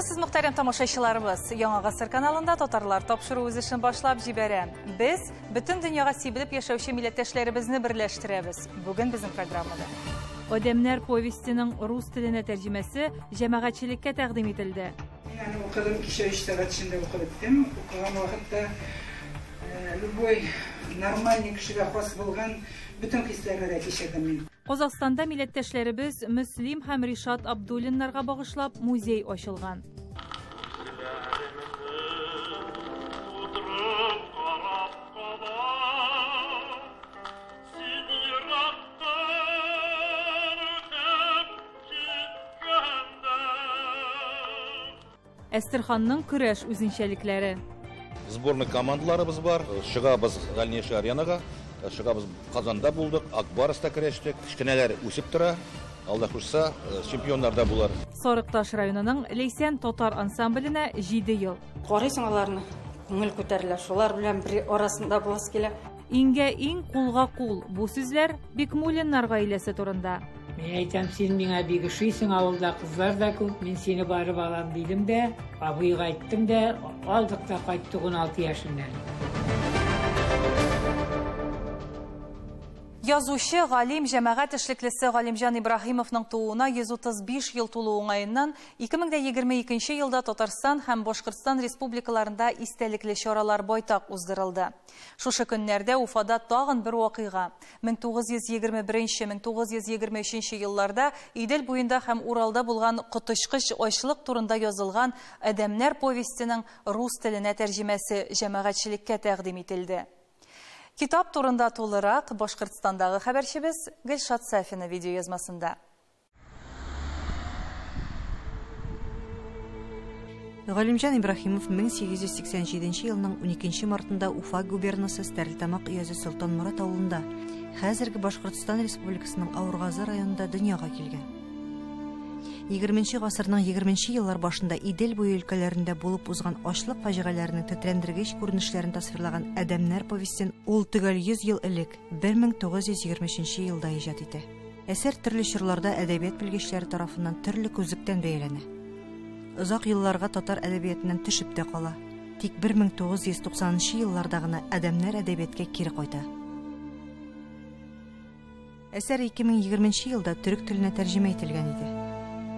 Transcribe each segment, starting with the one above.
Исәнмесез, мөхтәрәм тамашачыларыбыз. Яңа гасыр каналында татарлар тапшыру үз эшен башлап җибәрә. Без бөтен дөньяга сибелеп яшәүче милләттәшләребезне берләштерәбез. Бүген безнең программада. Адәмнәр повестеның рус теленә тәрҗемәсе җәмәгатьчелеккә тәкъдим ителде. Мин аны укыдым, кичә 3 сәгать эчендә укып беттем. Укыган вакытта любой нормальный кешегә хас булган бөтен хисләрне дә кичердем мин. Казахстанда милләттәшләребез Мөслим һәм Ришат Абдуллиннарга багышлап музей ачылган. Әстерханның көрәш үзенчәлекләре. Сборный командаларыбыз бар. Чыгабыз дальнейший аренага. Чыгабыз Казанда булдык, Акбарста көрәштек. Кечкенәләр үсеп тора. Алла кушса, чемпионнар да булыр. Сарыкташ районының Ләйсән татар ансамбленә 7 ел. Карыйсың аларны, күңел күтәрелә. Шулар белән бер арасында буласы килә. Иңгә иң, кулга кул. Бу сүзләр Бикмуллиннар гаиләсе турында. Мин әйтәм, син миңа бик ошыйсың, авылда кызлар да күп, мин сине барып алам дидем дә, абыйга әйттем дә, алдык та кайттык 16 яшеннән. Язучы, галим, җәмәгать эшлеклесе Галимҗан Ибраһимовның тууына 135 ел тулу уңаеннан 2022 елда Татарстан һәм Башкортстан республикаларында истәлекле чаралар байтак уздырылды. Шушы көннәрдә Уфада тагын бер вакыйга. 1921-1923 елларда Идел буенда һәм Уралда булган коточкыч ачлык турында язылган Адәмнәр повестенең рус теленә тәрҗемәсе җәмәгатьчелеккә тәкъдим ителде. Китап турында тулырак Башкортстандагы хәбәрчебез Гөлшат Сафина видеоязмасында. Галимҗан Ибраһимов 1887 елның 12 мартында Уфа губернасы Стәрлетамак өязе Солтанморат авылында, хәзерге Башкортстан Республикасының Авыргазы районында дөньяга килгән. 20 гасырның 20 еллар башында Идел буе өлкәләрендә булып узган ачлык фаҗигаләренең тетрәндергеч күренешләрен тасвирлаган Адәмнәр повестен ул төгәл 100 ел элек 1923 елда иҗат итә. Әсәр төрле чорларда әдәбият белгечләре тарафыннан төрле күзлектән бәяләнә. Озак елларга татар әдәбиятыннан төшеп тә кала. Тик 1990 елларда гына Адәмнәр әдәбиятка кире кайта. Әсәр 2020 елда төрек теленә тәрҗемә ителгән иде.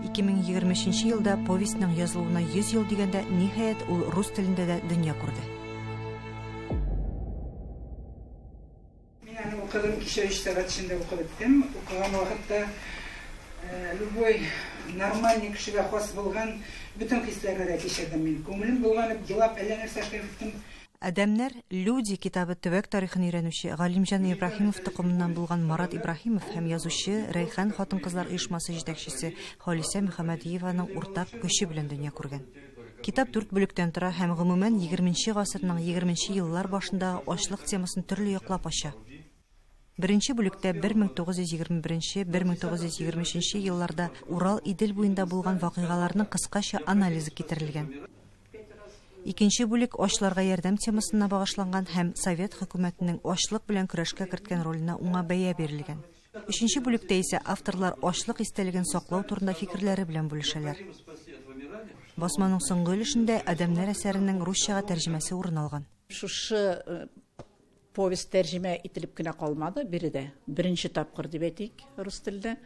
2023 елда повестьның язылуына 100 ел дигәндә, ниһаять, ул рус телендә дә дөнья күрде. Мин аны укыдым, кичә 3 сәгать эчендә укып беттем. Укыган вакытта любой нормальный кешегә хас булган бөтен хисләрне дә кичердем мин. Күңелем болганып, елап, әллә нәрсә эшләп беттем. Адәмнәр Люди китабы төбәк тарихын өйрәнүче Галимҗан Ибраһимов токымыннан булган Марат Ибраһимов һәм язучы Рәйхан хатын-кызлар оешмасы җитәкчесе Халисә Мөхәммәдиеваның уртак көче белән дөнья күргән. Китап 4 бүлектән тора һәм гомумән 20 гасырның 20 еллар башында ачлык темасын төрле яклап ача. Беренче бүлектә 1921-1923 елларда Урал Идел буенда булган вакыйгаларның кыскача анализы китерелгән. Икенче бүлек ачларга ярдәм темасына багышланган һәм Совет хөкүмәтенең ачлык белән көрәшкә керткән роленә уңа бәя бирелгән. Өченче бүлектә исә авторлар ачлык истәлеген саклау турында фикерләре белән бүлешәләр. Басманың соңгы өлешендә Адәмнәр әсәренең русчага тәрҗемәсе урын алган. Шушы повесть тәрҗемә ителеп кенә калмады биредә. Беренче тапкыр дип әйтик рус телендә.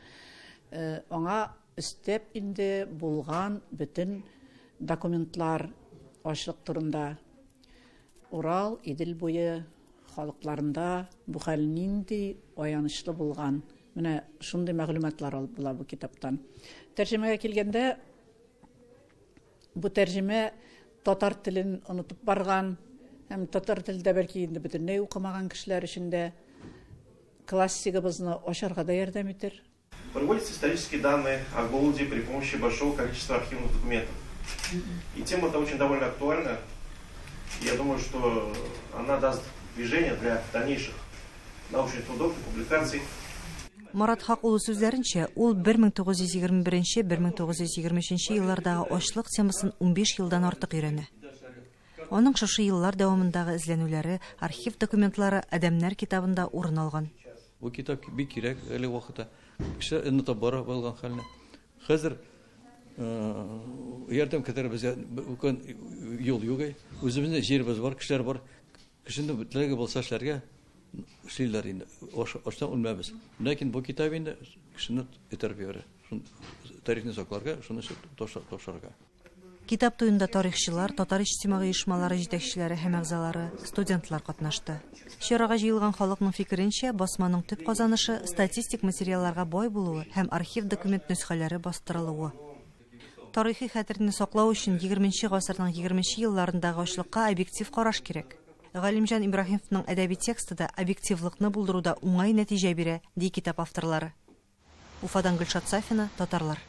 Аңа өстәп инде булган бөтен документлар ачлык турында. Урал, Идел буе халыкларында бу хәл нинди аянычлы булган. Менә шундый мәгълүматлар алып була бу китаптан. Тәрҗемәгә килгәндә, бу тәрҗемә татар телен онытып барган һәм татар телендә бәлки инде бөтенләй укымаган кешеләр өчен дә классигыбызны ачарга да ярдәм итер. Приводятся исторические данные о голоде при помощи большого количества архивных документов. И тема эта очень довольно актуальна. Я думаю, что она даст движение для дальнейших научных трудов и публикаций. Марат Хак улы сүзләренчә, ул 1921-1923 еллардагы ачлык темасын 15 елдан артык өйрәнә. Аның шушы еллар дәвамындагы эзләнүләре, архив документлары Адәмнәр китабында урын алган. Бу китап бик кирәк әле вакытта. Кеше онытып бара булган хәлне. Хәзер Ярдәм көтәргә безгә бүтән юл юк. Үзебезнең җиребез бар, кешеләр бар. Кешенең теләге булса эшләргә эшлиләр инде. Ачтан үлмәбез. Ләкин бу китап инде кешене этәреп җибәрә. Тарихны сакларга, шуны тапшырырга. Китап туенда тарихчылар, татар иҗтимагый оешмалары җитәкчеләре һәм әгъзалары, студентлар катнашты. Чарага җыелган халыкның фикеренчә, басманың төп казанышы статистик материалларга бай булуы һәм архив документ нөсхәләре бастырылуы. Тарихи хәтерне саклау өчен 20 гасырның 20 елларындагы ачлыкка объектив караш кирәк. Галимҗан Ибраһимовның әдәби тексты да объективлыкны булдыруда уңай нәтиҗә бирә, ди китап авторлары. Уфадан Гөлшат Сафина, Татарлар.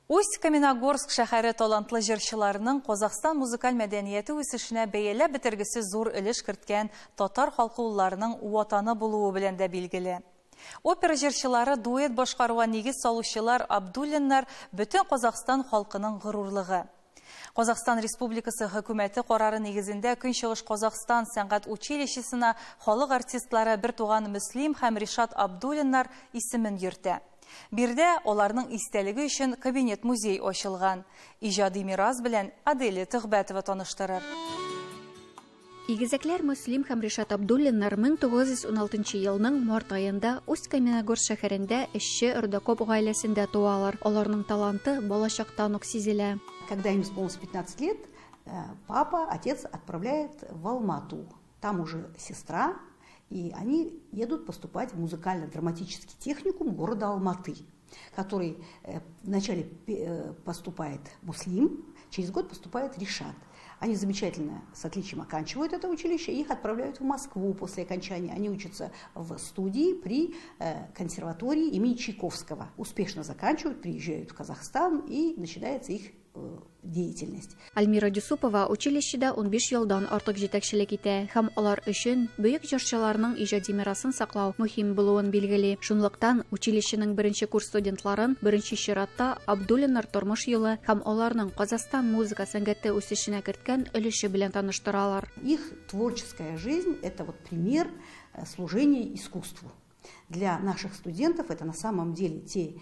Усть-Каменогорск шәһәре талантлы җырчыларының Казахстан музыкаль мәдәнияте үсешенә бәяләп бетергесез зур өлеш керткән татар халкы улларының ватаны булуы белән дә билгеле. Опера җырчылары дуэт башкаруга нигез салучылар Абдуллиннар бөтен Казахстан халкының горурлыгы. Казахстан Республикасы хөкүмәте карары нигезендә Көнчыгыш Казахстан сәнгать училищесына халык артистлары бертуган Мөслим һәм Ришат Абдуллиннар исемен йөртә. Биредә аларның истәлеге өчен кабинет-музей ачылган. Иҗади мирас белән Аделя Төхбәтова таныштырыр. Игезәкләр Мөслим һәм Ришат Абдуллиннар 1916 елның март аенда Усть-Каменогорск шәһәрендә эшче Рудакоп гаиләсендә туалар. Аларның таланты балачактан ук сизелә. Когда им исполнилось 15 лет, папа, отец отправляет в Алмату. Там уже сестра, и они едут поступать в музыкально-драматический техникум города Алматы, который вначале поступает Муслим, через год поступает Ришат. Они замечательно с отличием оканчивают это училище, их отправляют в Москву после окончания. Они учатся в студии при консерватории имени Чайковского. Успешно заканчивают, приезжают в Казахстан, и начинается их деятельность. Альмира Юсупова училищеда 15 елдан артык җитәкчелек итә һәм алар өчен бөек җырчыларның иҗади мирасын саклау мөһим булуын билгели. Шунлыктан училищеның беренче курс студентларын беренче чиратта Абдуллиннар тормыш юлы һәм аларның Казахстан музыка сәнгате үсешенә керткән өлеше белән таныштыралар. Их творческая жизнь это вот пример служения искусству. Для наших студентов это на самом деле те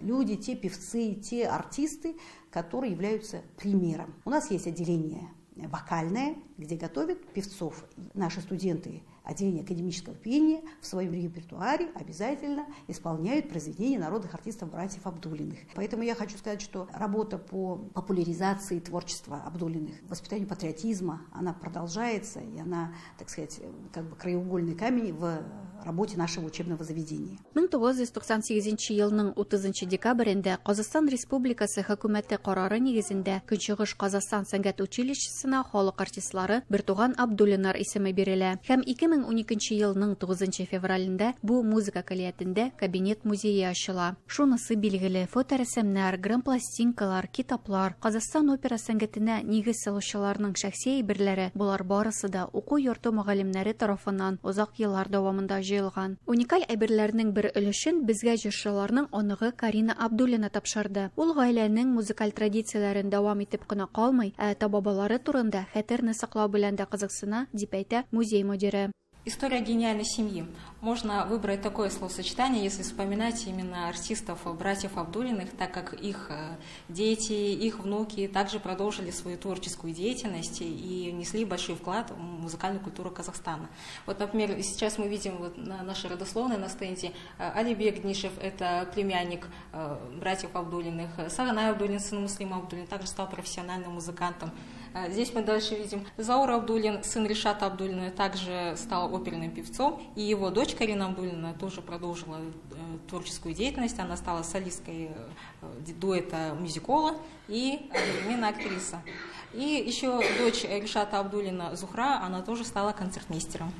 люди, те певцы, те артисты, которые являются примером. У нас есть отделение вокальное, где готовят певцов. Наши студенты отделение академического пения в своем репертуаре обязательно исполняют произведения народных артистов братьев Абдуллиных. Поэтому я хочу сказать, что работа по популяризации творчества Абдуллиных, воспитанию патриотизма, она продолжается, и она, так сказать, как бы краеугольный камень в работе нашего учебного заведения. 1998 елның 30 декабрендә Казахстан Республикасы хөкүмәте карары нигезендә Көнчыгыш Казахстан сәнгать училищесына халык артистлары бертуган Абдуллиннар исеме бирелә. Һәм 2012 елның 9 февралендә бу музыка көллиятендә кабинет музее ачыла. Шунысы билгеле, фоторәсемнәр, грампластинкалар, китаплар, Казахстан опера сәнгатенә нигез салучыларның шәхси әйберләре, болар барысы да уку йорты мөгаллимнәре тарафыннан озак еллар дәвамында җыелган. Уникаль әйберләрнең бер өлешен безгә җырчыларның оныгы Карина Абдуллина тапшырды. Ул гаиләнең музыкаль традицияләрен дәвам итеп кына калмый, ә ата-бабалары турында хәтерне саклау белән дә кызыксына, дип әйтә музей мөдире. История гениальной семьи. Можно выбрать такое словосочетание, если вспоминать именно артистов, братьев Абдуллиных, так как их дети, их внуки также продолжили свою творческую деятельность и внесли большой вклад в музыкальную культуру Казахстана. Вот, например, сейчас мы видим вот на нашей родословной на стенде Алибек Днишев, это племянник братьев Абдуллиных, Саганай Абдуллин, сын Муслима Абдуллина, также стал профессиональным музыкантом. Здесь мы дальше видим Заур Абдуллин, сын Ришата Абдуллина, также стал оперным певцом, и его дочь Карина Абдуллина тоже продолжила творческую деятельность. Она стала солисткой дуэта мюзикола и одновременно актриса. И еще дочь Ришата Абдуллина Зухра, она тоже стала концертмейстером.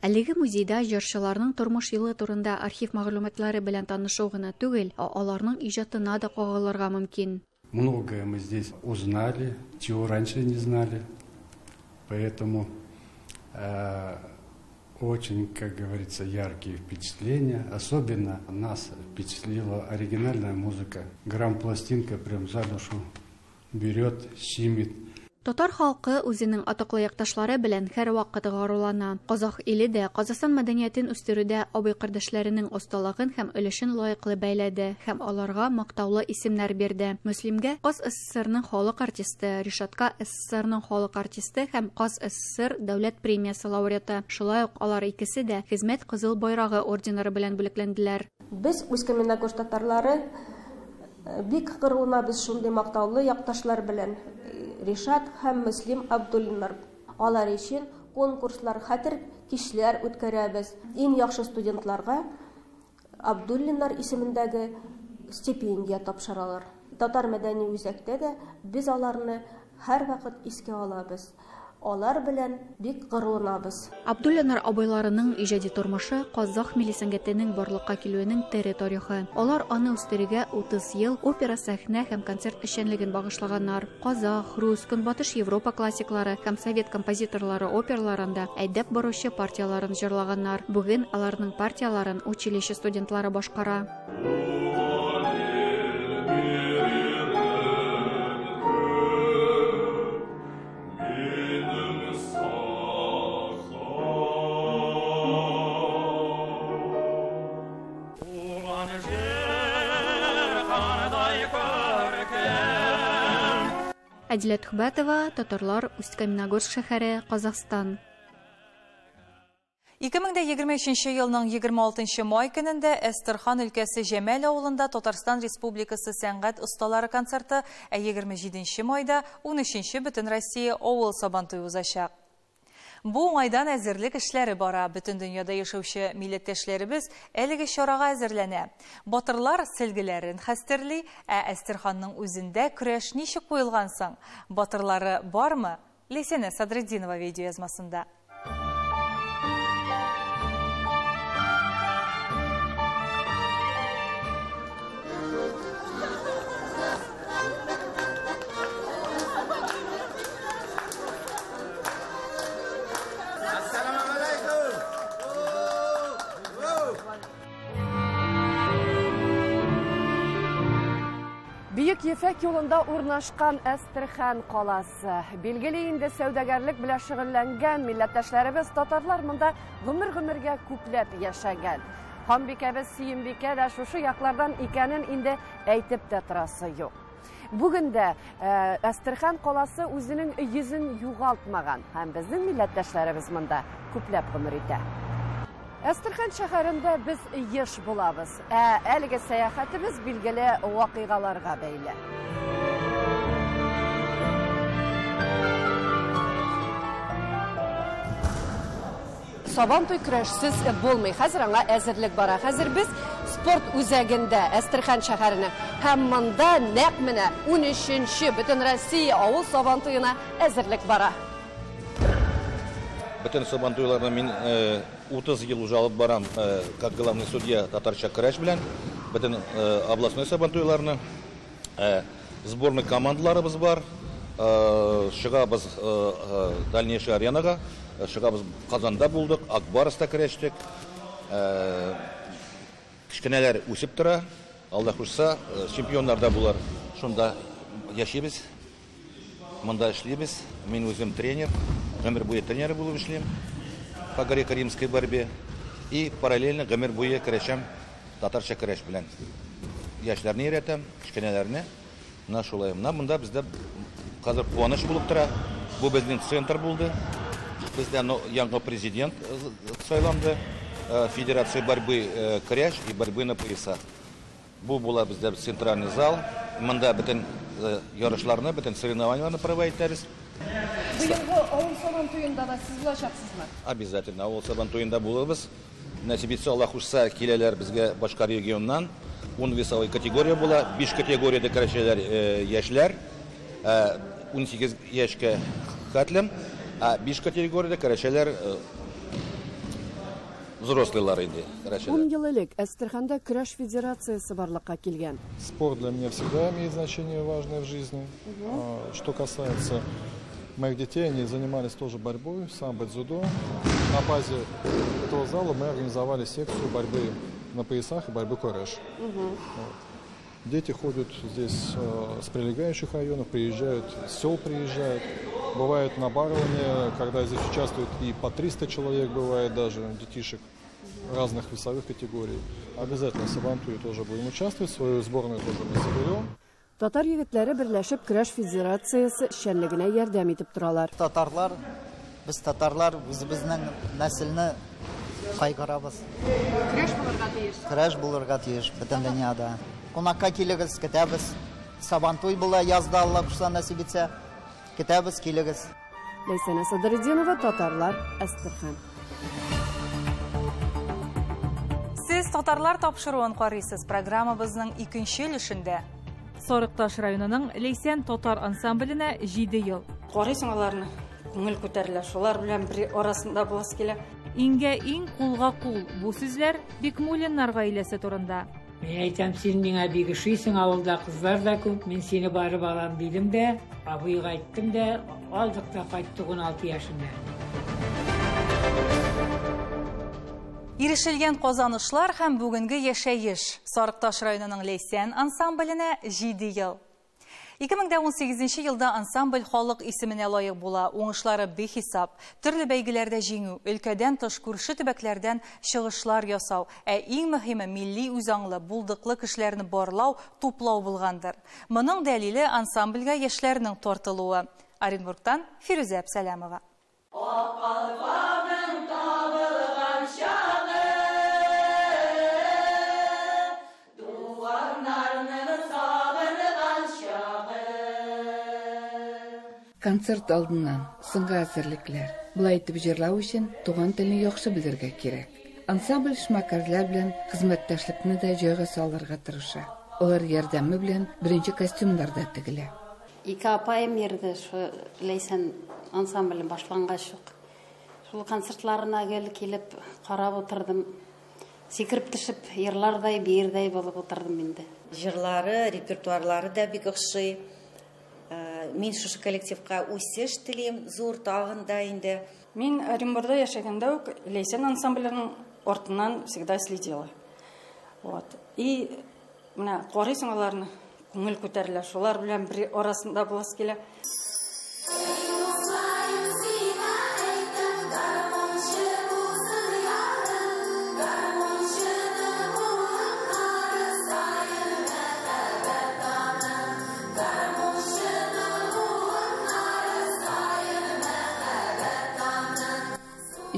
Әлеге музейда җырчыларның тормыш юлы турында архив мәгълүматлары белән танышу гына түгел, ә аларның иҗатына да кагылырга мөмкин. Многое мы здесь узнали, чего раньше не знали. Поэтому Очень, как говорится, яркие впечатления. Особенно нас впечатлила оригинальная музыка. Грампластинка прям за душу берет, щемит. Татар халкы үзенең атаклы якташлары белән һәрвакыт горурлана. Казах иле дә Казахстан мәдәниятен үстерүдә абый-кардәшләренең осталыгын һәм өлешен лаеклы бәяләде һәм аларга мактаулы исемнәр бирде. Мөслимгә Каз СССРның халык артисты, Ришатка СССРның халык артисты һәм Каз СССР дәүләт премиясе лауреаты. Шулай ук алар икесе дә Хезмәт Кызыл Байрагы орденнары белән бүләкләнделәр. Без Усть-Каменогорск татарлары бик горурланабыз шундый мактаулы якташлар белән. Ришат һәм Мөслим Абдуллиннар. Алар өчен конкурслар, хәтер кичләр үткәрәбез. Иң яхшы студентларга Абдуллиннар исемендәге стипендия тапшыралар. Татар мәдәни үзәктә дә без аларны һәрвакыт искә алабыз. Алар белән бик горурланабыз. Абдуллиннар абыйларының иҗади тормышы казах милли сәнгатенең барлыкка килүенең тере тарихы. Алар аны үстерүгә 30 ел опера сәхнә һәм концерт эшчәнлеген багышлаганнар. Казах, рус, Көнбатыш Европа классиклары һәм совет композиторлары операларында әйдәп баручы партияларын җырлаганнар. Бүген аларның партияларын училище студентлары башкара. Әдилә Түхбәтова, татарлар, Усть-Каменогорск шәһәре, Казахстан. 2023 елның 26 май көнендә Әстерхан өлкәсе Җәмәл авылында Татарстан Республикасы сәнгать осталары концерты, ә 27 майда 13 Бөтенроссия авыл сабантуе узачак. Бу уңайдан әзерлек эшләре бара. Бөтен дөньяда яшәүче милләттәшләребез әлеге чарага әзерләнә. Батырлар сөлгеләрен хәстерли, ә Әстерханның үзендә көрәш ничек куелган соң? Батырлары бармы? Лесена Садретдинова видеоязмасында. Бөек Ефәк юлында урнашкан Әстерхан каласы. Билгеле инде сәүдәгәрлек белән шөгыльләнгән милләттәшләребез татарлар монда гомер-гомергә күпләп яшәгән. Ханбикәбез Сөембикә дә шушы яклардан икәнен инде әйтеп тә торасы юк. Бүген дә Әстерхан каласы үзенең йөзен югалтмаган һәм безнең милләттәшләребез монда күпләп гомер итә. Әстерхан шәһәрендә без еш булабыз. Ә әлеге сәяхәтебез билгеле вакыйгаларга бәйле. Сабантуй көрәшсез булмый. Хәзер аңа әзерлек бара. Хәзер без спорт үзәгендә Әстерхан шәһәренең һәм монда нәкъ менә 13-нче Бөтенроссия авыл сабантуена әзерлек бара. Бөтен сабантуйларны мин 30 ел уже алып барам, как главный судья татарча көрәш белән. Бөтен областной сабантуйларны, сборный командаларыбыз бар. Чыгабыз дальнейший аренага, чыгабыз Казанда булдык, Акбарста көрәштек. Кечкенәләр үсеп тора. Алла кушса, чемпионнар да булар. Шунда яшибез, монда эшлибез. Мин үзем тренер. Гомер буе тренер булып эшлим по греко-римской борьбе и параллельно гомер буе көрәшәм татарча көрәш белән. Яшьләрне өйрәтәм, кечкенәләрне. Менә шулай. Менә монда бездә хәзер куаныч булып тора. Бу безнең центр булды. Бездә яңа президент сайланды. Федерация борьбы көрәш и борьбы на поясах. Бу була бездә центральный зал. Монда бөтен ярышларны, бөтен соревнованияларны проводить итәбез. Быелгы авыл сабантуенда да сез булачаксызмы? Обязательно авыл сабантуенда булабыз. Нәсип итсә, Аллаһ кушса, киләләр безгә башка регионнан. 10 весовой категория була. 5 категориядә көрәшәләр яшьләр, 18 яшькә хәтлем, ә 5 категориядә көрәшәләр взрослыйлар инде. 10 ел элек Әстерханда көрәш федерациясе барлыкка килгән. Спорт для меня всегда имеет значение важное в жизни. Что касается Моих детей, они занимались тоже борьбой, самбо, дзюдо. На базе этого зала мы организовали секцию борьбы на поясах и борьбы кореш. Вот. Дети ходят здесь с прилегающих районов, приезжают, с сел приезжают. Бывает на Баровне, когда здесь участвуют и по 300 человек, бывает даже детишек разных весовых категорий. Обязательно в Сабантуе тоже будем участвовать, свою сборную тоже мы соберем. Татар егетләре берләшеп көрәш федерациясе эшчәнлегенә ярдәм итеп торалар. Татарлар, без татарлар үзебезнең нәселне кайгырабыз. Көрәш булырга тиеш. Көрәш булырга тиеш бөтен дөньяда. Кунакка килегез, көтәбез. Сабантуй була язда, Алла кушса, насип итсә. Көтәбез, килегез. Ләйсәнә Садретдинова, Татарлар, Әстерхан. Сез Татарлар тапшыруын карыйсыз. Программабызның икенче өлешендә Сарыкташ районының Ләйсән татар ансамбленә 7 ел. Карыйсың аларны, күңел күтәрелә, шулар белән бер арасында буласы килә. Иңгә иң, кулга кул. Бу сүзләр Бикмуллиннар гаиләсе турында. Мин әйтәм, син миңа бик ошыйсың, авылда кызлар да күп, мин сине барып алам дидем дә, абыйга айттым да, алдык та кайттык 16 яшендә. Ирешелгән казанышлар һәм бүгенге яшәеш. Сарыкташ районының Ләйсән ансамбленә 7 ел. 2018 елда ансамбль халык исеменә лаек була. Уңышлары бихисап. Төрле бәйгеләрдә җиңү, өлкәдән тыш күрше төбәкләрдән чыгышлар ясау, ә иң мөһиме милли үзаңлы, булдыклы кешеләрне барлау, туплау булгандыр. Моның дәлиле ансамбльгә яшьләрнең тартылуы. Оренбургтан Фирүзә Әпсәләмова. Концерт алдыннан соңгы әзерлекләр. Болай итеп җырлау өчен туган телне яхшы белергә кирәк. Ансамбль эшмәкәрләр белән хезмәттәшлекне дә җайга салырга тырыша. Алар ярдәме белән беренче костюмнар да тегелә. Ике апаем йөрде шу Ләйсән ансамбле башлангач ук. Шул концертларына гел килеп карап утырдым. Сикереп төшеп, йырлардай, биердәй булып утырдым инде. Җырлары, репертуарлары да бик охшый. Мин шушы коллективка үсеш телим, зур тагын да инде. Мин Оренбургда яшәгәндә үк Ләйсән ансамбленең артыннан всегда следила. Вот. И менә карыйсың аларны, күңел күтәрелә, шулар белән бер арасында буласы килә.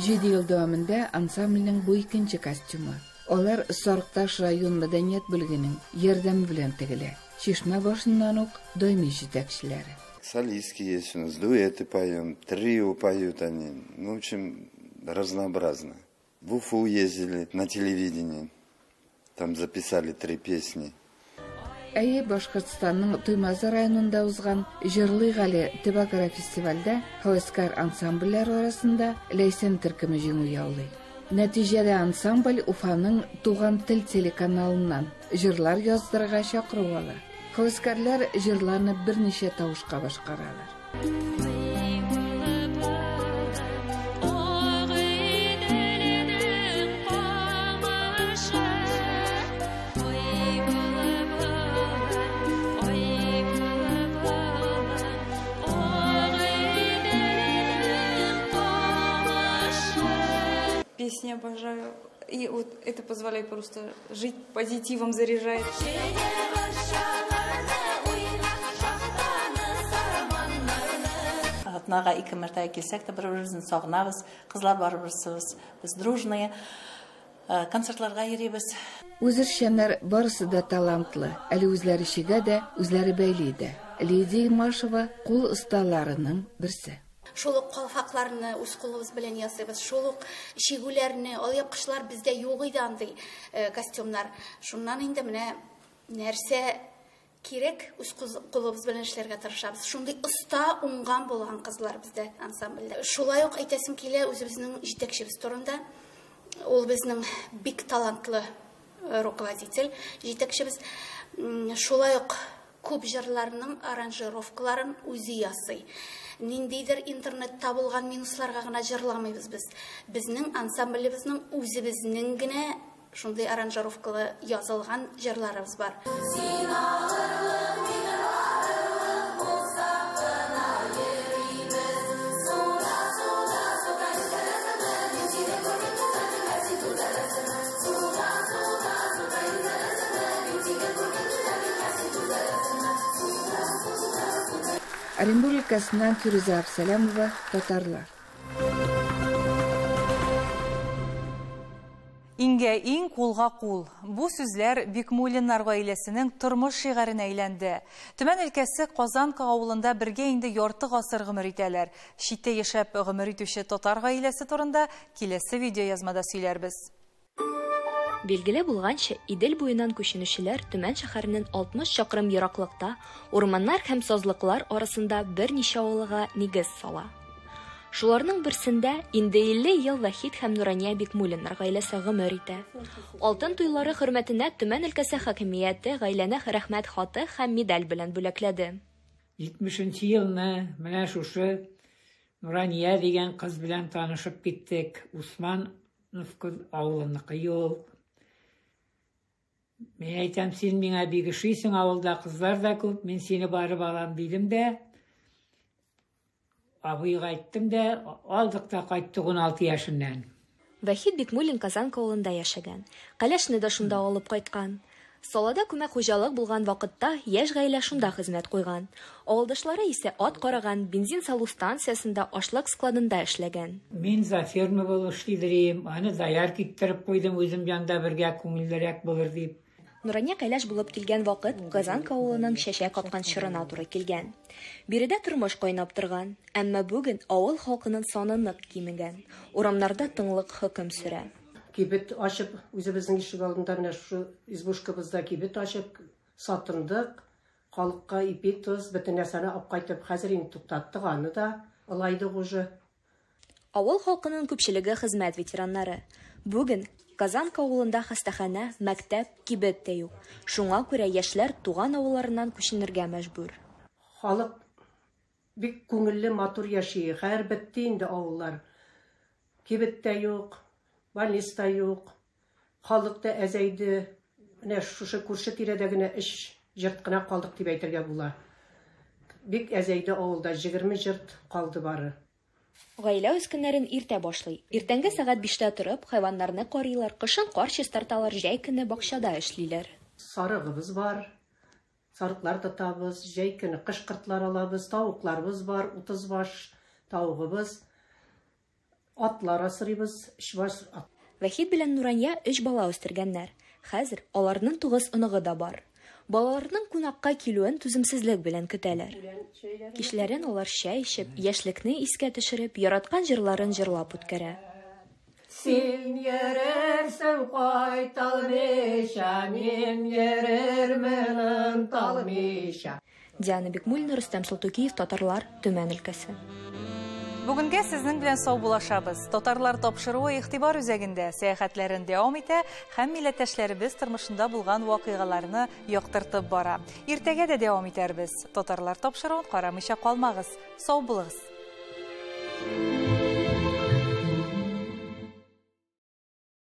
Җиде ел дәвамында ансамбльнең бу икенче костюмы. Алар Сарыкташ район мәдәният бүлегенең ярдәме белән тегелә. Чишмә башыннан ук даими җитәкчеләре. Солистки есть у нас, дуэты поем, трио поют они. Ну, в общем, разнообразно. В Уфу ездили на телевидении, там записали 3 песни. Әйе, Башкортстанның Туймазы районында узган Җырлыйк әле төбәкара фестивальдә һәвәскәр ансамбльләр арасында Ләйсән төркеме җиңү яулый. Нәтиҗәдә ансамбль Уфаның Туган тел телеканалыннан җырлар яздырырга чакыру ала. Һәвәскәрләр җырларны берничә тавышка башкаралар. Песни обожаю. И вот это позволяет просто жить позитивом, заряжает. Атнага ике мәртәбә килсәк тә бер-беребезне сагынабыз. Кызлар барыберсебез. Без дружные. Концертларга йөрибез. Үзешчәннәр барысы да талантлы. Әле үзләре чигә дә, үзләре бәйли дә. Лидия Имашева кул осталарының берсе. Шул ук калфакларны үз кулыбыз белән ясыйбыз, шул ук чигүләрне, алъяпкычлар бездә юк иде андый костюмнар. Шуннан инде менә нәрсә кирәк, үз кулыбыз белән эшләргә тырышабыз. Шундый оста, уңган булган кызлар бездә ансамбльдә. Шулай ук әйтәсем килә үзебезнең җитәкчебез турында. Ул безнең бик талантлы руководитель, җитәкчебез. Шулай ук күп җырларның аранжировкаларын үзе ясый. Ниндидер интернетта булган минусларга гына җырламыйбыз без. Безнең ансамблебезнең үзебезнең генә шундый аранжировкалы язылган җырларыбыз бар. Син алырлык, мин барырлык булсак кына йөрибез. Суда, суда, суда йөзәрсеңме? Мин сине күргән түзәрмен, ә син түзәрсеңме? Суда, суда, суда йөзәрсеңме? Мин сине күргән түзәрмен, ә син түзәрсеңме? Суда, суда, суда. Оренбург өлкәсеннән Фирүзә Абсәләмова, Татарлар. Иңгә иң, кулга кул. Бу сүзләр Бикмуллиннар гаиләсенең тормыш шигаренә әйләнде. Төмән өлкәсе Казанка авылында бергә инде ярты гасыр гомер итәләр. Читтә яшәп гомер итүче татар гаиләсе турында киләсе видеоязмада сөйләрбез. Билгеле булганча, Идел буеннан күченүчеләр Төмән шәһәреннән 60 чакрым ераклыкта, урманнар һәм сазлыклар арасында берничә авылга нигез сала. Шуларның берсендә инде 50 ел Вахит һәм Нурания Бикмуллиннар гаиләсе гомер итә. Алтын туйлары хөрмәтенә Төмән өлкәсе хакимияте гаиләне рәхмәт хаты һәм медаль белән бүләкләде. 70 нче елны менә шушы Нурания дигән кыз белән танышып киттек. Усмановка авылыныкы ул. Мин әйтәм, син миңа бик ошыйсың, авылда кызлар да күп, мин сине барып алам дидем дә, абыйга әйттем дә, алдык та кайттык 16 яшеннән. Вахит Бикмуллин Казанка авылында яшәгән. Кәләшне дә шунда алып кайткан. Салада күмәк хуҗалык булган вакытта яшь гаилә шунда хезмәт куйган. Авылдашлары исә ат караган, бензин салу станциясендә, ашлык складында эшләгән. Мин за ферма булып эшлидерим, аны доярка иттереп куйдым, үзем янда бергә күңеллерәк булыр дип. Нурания кәләш булып килгән вакыт Казанка авылының чәчәк аткан чорына туры килгән. Биредә тормыш кайнап торган, әмма бүген авыл халкының саны нык кимегән. Урамнарда тынлык хөкем сөрә. Кибет ачып, үзебезнең ишек алдында менә шушы избушкабызда кибет ачып сатындык. Халыкка ипи, тоз, бөтен нәрсәне алып кайтып, хәзер инде туктаттык аны да, алайдык уже. Авыл халкының күпчелеге хезмәт ветераннары. Бүген Казанка авылында хастаханә, мәктәп, кибет тә юк. Шуңа күрә яшьләр туган авылларыннан күченергә мәҗбүр. Халык бик күңелле, матур яши. Хәер бетте инде авыллар. Кибет тә юк, больница да юк. Халык та әзәйде. Менә шушы күрше тирәдә генә өч җырт кына калдык дип әйтергә була. Бик әзәйде авылда, 20 җырт калды бары. Гаилә үз көннәрен иртә башлый. Иртәнге сәгать 5тә торып, хайваннарны карыйлар, кышын кар чистарталар, җәй көне бакчада эшлиләр. Сарыгыбыз бар, сарыклар тотабыз, җәй көне кыш-кыртлар алабыз, тавыкларыбыз бар, 30 баш тавыгыбыз, атлар асрыйбыз, 3 баш ат. Вахит белән Нурания 3 бала үстергәннәр. Хәзер аларның 9 оныгы да бар. Балаларның кунакка килүен түземсезлек белән көтәләр. Кичләрен алар чәй эчеп, яшьлекне искә төшереп, яраткан җырларын җырлап үткәрә. Син йөрерсең кайталмыйча, мин йөрермен онталмыйча. Диана Бикмуллина, Рөстәм Салтукиев, Татарлар, Төмән өлкәсе. Бүгенгә сезнең белән саубуллашабыз. Татарлар тапшыруы игътибар үзәгендә сәяхәтләрен дәвам итә һәм милләттәшләребез тормышында булган вакыйгаларны яктыртып бара. Иртәгә дә дәвам итәрбез. Татарлар тапшыруын карамыйча калмагыз. Сау булыгыз.